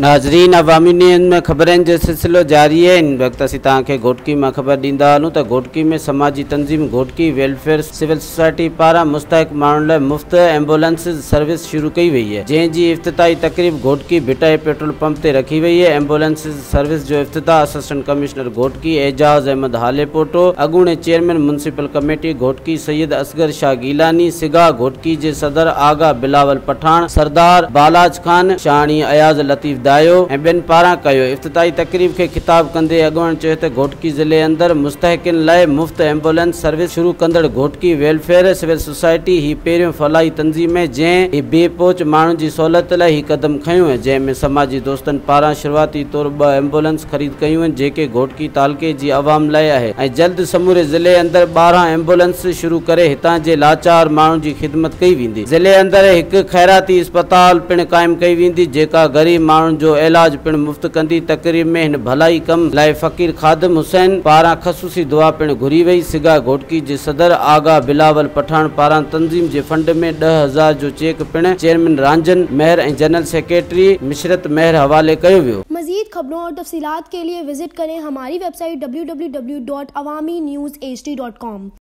ناظرين عوامي نيوز ۾ خبرن جو سلسلو جاري آهي. هن وقت اسين توهان کي گهوٽڪي مان خبر ڏيندا هلون ته گهوٽڪي ۾ سماجي تنظيم گهوٽڪي ويلفيئر سول سوسائٽي پاران مستحق ماڻهن لاء مفت ايمبولنس سروس شروع ڪئي وئي آهي جنهن جي افتتاحي تقريب گهوٽڪي ڀٽائي پيٽرول پمپ تي رکي وئي آهي. ايمبولنس سروس جو افتتاح اسسٽنٽ ڪمشنر گهوٽڪي اعجاز احمد هاليپوٽو، اڳوڻي chairman municipal committee Ghotki Syed Asghar Shah Gilani, سگا گهوٽڪي جي صدر آغا بلاول پٺاڻ، سردار بالاچ خان شاهاڻي، اياز لطيف دايو ۽ ٻين پاران ڪيو. افتتاحي تقريب کي خطاب ڪندي اڳواڻن چيو ته گهوٽڪي ضلعي اندر مستحقين لاء مفت ايمبولنس سروس شروع ڪندڙ گهوٽڪي ويلفيئر سول سوسائٽي هي پهريون فلاحي تنظيم آهي جنهن هي بي پهچ ماڻهن جي سهولت لاء هي قدم کنيو آهي جنهن ۾ سماجي دوستن پاران شروعاتي طور ٻه ايمبولنس خريد ڪيون آهن جيڪي گهوٽڪي تعلقي جي عوام لاء آهي ۽ جلد سموري ضلعي اندر 12 ايمبولنس شروع ڪري هتان جي لاچار ماڻهن جي خدمت ڪئي ويندي. ضلعي اندر هڪ خيراتي اسپتال پڻ قائم ڪئي ويندي جيڪا غريب ماڻهن جو علاج پڻ مفت ڪندي. تقريب ۾ هن ڀلائي ڪم لاء فقير خادم حسين پاران خصوصي دعا پڻ گهري وئي. سگا گهوٽڪي جي صدر آغا بلاول پٺاڻ پاران تنظيم جي فنڊ ۾ 10,000 جو چيڪ پڻ chairman Ranjhan Mehar ۽ general secretary Mushrat Mehar حوالي ڪيو ويو. مزيد خبرون اور تفصيلات کے لئے وزٽ ڪرين ھماري ويب سائيٽ www.awamiNewsHD.com.